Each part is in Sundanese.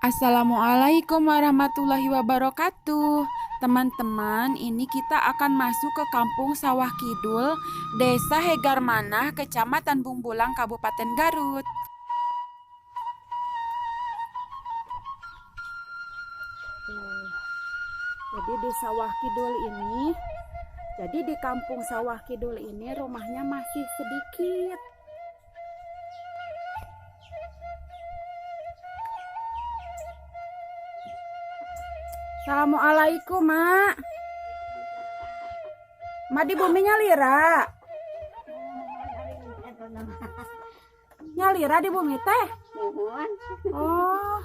Assalamualaikum warahmatullahi wabarakatuh. Teman-teman, ini kita akan masuk ke Kampung Sawah Kidul, Desa Hegarmanah, Kecamatan Bungbulang, Kabupaten Garut. Tuh. Jadi di Sawah Kidul ini, jadi di Kampung Sawah Kidul ini rumahnya masih sedikit. Assalamualaikum, Mak. Mak di bumi nyalira. Nyalira di bumi teh. Muhun. Oh.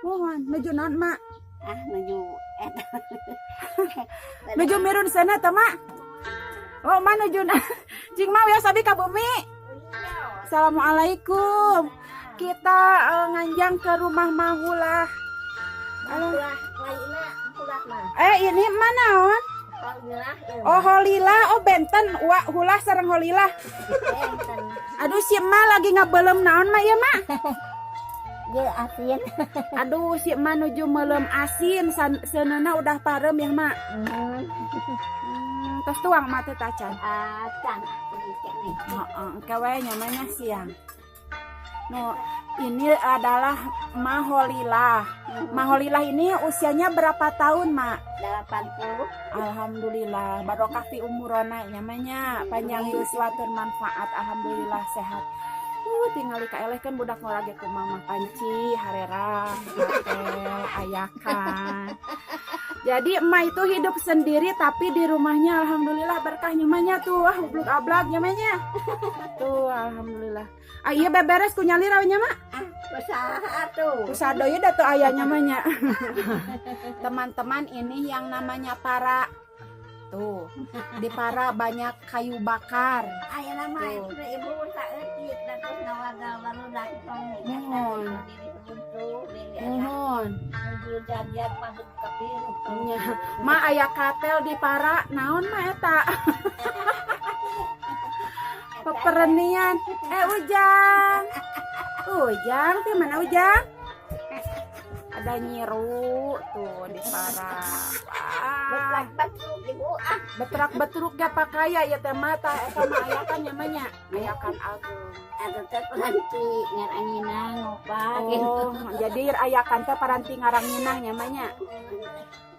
Muhun, nuju naon, Mak? Ah, nuju eta. Nuju mirun sana teh, Mak. Oh, Mak nuju na. Cing Mak wios abi ka bumi. Assalamualaikum. Kita nganjang ke rumah Mahulah. Halo. Ini mana naon? Oh, Holilah. Oh, benten. Wah, hulah sareng Holilah. Aduh, si emak lagi ngabelem naon, Mak ya, Mak? Ye asin. Aduh, si emak nuju melem asin. Seuneuhna udah parem ya, Mak. Tos tuang Mak teh tacan. Acan. Heeh, engke we nyamanya siang. No, ini adalah Maholilah. Maholilah ini usianya berapa tahun, Mak? 80. Alhamdulillah, barokah fi umurona nyamanya, panjang yuswa manfaat, alhamdulillah sehat. Tinggal kaelehkeun budak ngora ge ku mama panci, harerang, katel, ayakan. Jadi emak itu hidup sendiri tapi di rumahnya alhamdulillah berkah nyamanya tuh, wah ubluk ablak nyamanya. Tuh alhamdulillah. Ah iya beberes ku nyalira we nya, Mak. Ah, usaha tuh. Usaha deui da tuh aya nyamanya. Teman-teman, ini yang namanya para. Tuh, di para banyak kayu bakar. Aya nama Tuh. itu ibu saeutik da terus nawarga barudak tong. Muhun. Muhun. Nuju jagjag masuk ka piruh. Nya, Ma aya katel di para, naon ma eta? Peperenian. Ujang. Ujang, di mana Ujang? Ada nyiru tuh di para. Wah. Betrak-betruk ibu ah. Betrak-betruk gak pakaya ya teh mata eta mah ayakan nyamanya. Ayakan ageung. Atau teh paranti ngaranginang ngopak gitu. Oh, jadi ayakan teh paranti ngaranginang nyamanya.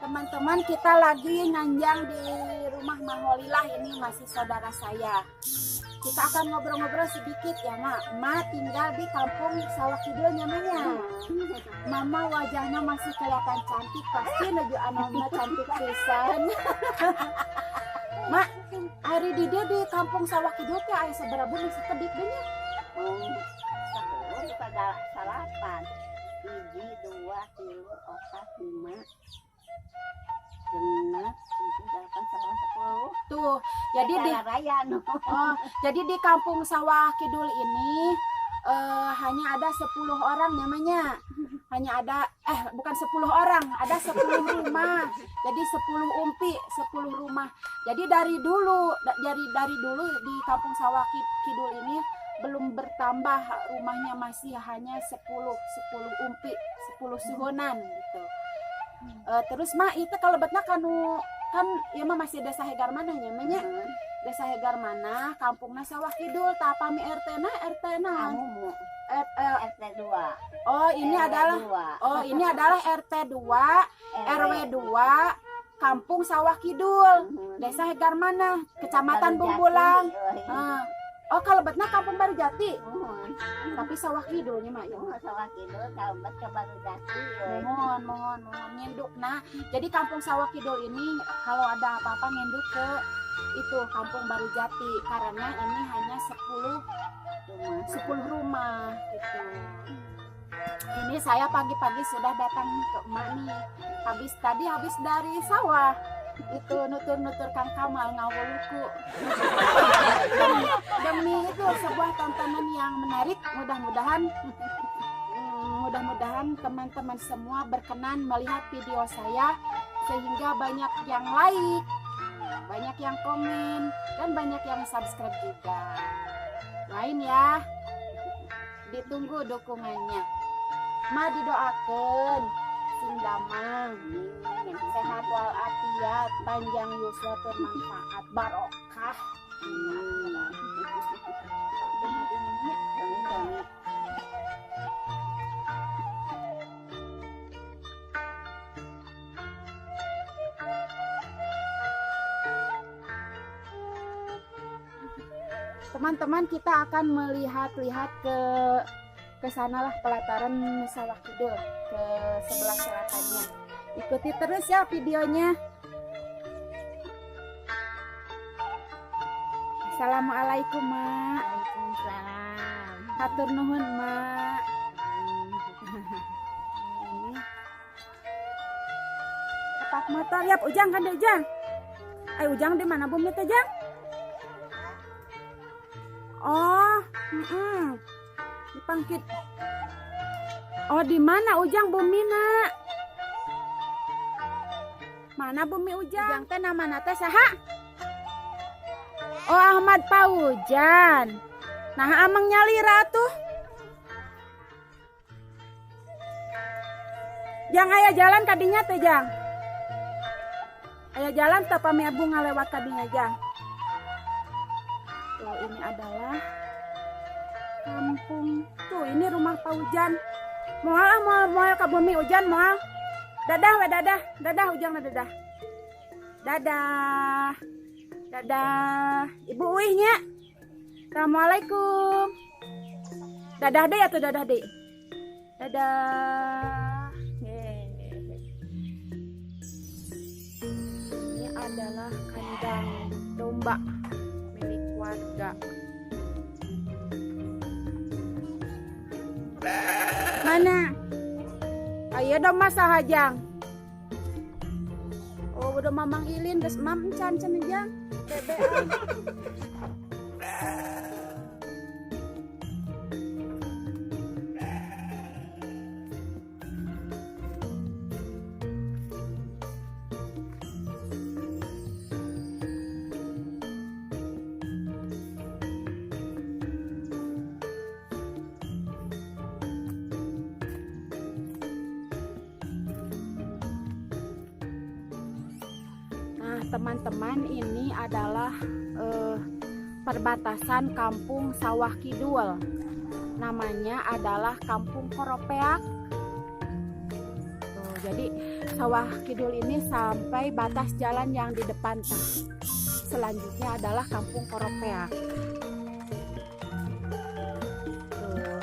Teman-teman, kita lagi nganjang di rumah Maholilah, ini masih saudara saya. Kita akan ngobrol-ngobrol sedikit ya, Mak. Ma tinggal di Kampung Sawah Kidul namanya. Mama wajahnya masih kelihatan cantik, pasti nuju anomna cantik pisan. Mak, hari di dia di Kampung Sawah Kidul teh aya sabaraha bumi sakedik deui nya? Oh, 10 pada 8. 1, 2, 3, 4, 5, 6, 7, 8, 9, 10. Tuh, jadi di raya no. Oh, jadi di Kampung Sawah Kidul ini hanya ada 10 orang namanya. Hanya ada bukan 10 orang, ada 10 rumah. Jadi 10 umpi, 10 rumah. Jadi dari dulu di Kampung Sawah Kidul ini belum bertambah rumahnya, masih hanya 10 umpi, 10 suhunan gitu. Terus Mak, itu kalau betna kanu kan ya mah masih Desa Hegarmanah namanya. Desa Hegarmanah, kampungna Sawah Kidul, tapami RT na RT na. Amumu. RT 2. Oh, ini RW adalah 2. Oh, ini adalah RT 2, RW 2, Kampung Sawah Kidul, Desa Hegarmanah, Kecamatan Bungbulang. Ah. Oh, kalau betna Kampung Baru Jati. Tapi Sawah Kidulnya Mak ya. Oh, Sawah Kidul kalebet ke Baru Jati. Mohon, mohon, mohon nginduk. Nah, jadi Kampung Sawah Kidul ini kalau ada apa-apa nginduk ke itu Kampung Baru Jati karena ini hanya 10 rumah gitu. Ini saya pagi-pagi sudah datang ke emak nih. Habis tadi habis dari sawah. Itu nutur-nutur Kang Kamal ngawuluku. Demi itu sebuah tontonan yang menarik, mudah-mudahan teman-teman semua berkenan melihat video saya sehingga banyak yang like, banyak yang komen, dan banyak yang subscribe juga. Lain ya, ditunggu dukungannya. Ma didoakeun sing damang, sehat walafiat, panjang yuswa, bermanfaat, barokah. Amin. Teman-teman, kita akan melihat-lihat ke sanalah pelataran Sawah Kidul ke sebelah selatannya. Ikuti terus ya videonya. Assalamualaikum, Mak. Waalaikumsalam. Hatur nuhun, Mak. Ini tapak motor ya, Ujang kan Ujang. Ayo Ujang di mana bumi teh, Jang? Oh, Dipangkit. Oh, di mana Ujang bumi nak? Mana bumi Ujang? Ujang teh namana teh saha? Oh, Ahmad Paujan. Nah, amang nyalira tuh. Jang aya jalan kadinya teh, Jang. Aya jalan teh pami abu ngalewat kadinya, Jang. Tuh, ini adalah kampung. Tuh, ini rumah Paujan. Moal moal moal ka bumi Ujan moal. Dadah we dadah, dadah Ujang dadah. Dadah. Dadah. Ibu uih nya. Assalamualaikum. Dadah deh atau dadah deh. Dadah. Ini adalah kandang domba milik warga. Mana? Ayo dong masa hajang. Oh, udah mamang ilin geus mam can can jang. Bebean. Nah, teman-teman, ini adalah perbatasan Kampung Sawah Kidul. Namanya adalah Kampung Koropeak. Tuh, jadi Sawah Kidul ini sampai batas jalan yang di depan. Selanjutnya adalah Kampung Koropeak. Tuh,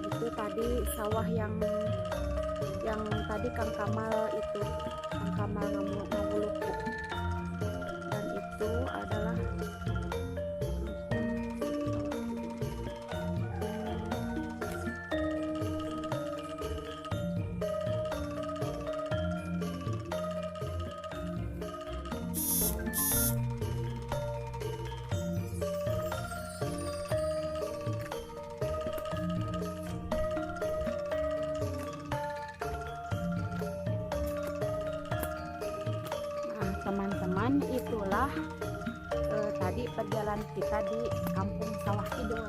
itu tadi sawah yang tadi Kang Kamal itu, Kang Kamal ngawuluku. Dan itu adalah teman-teman, itulah tadi perjalanan kita di Kampung Sawah Kidul.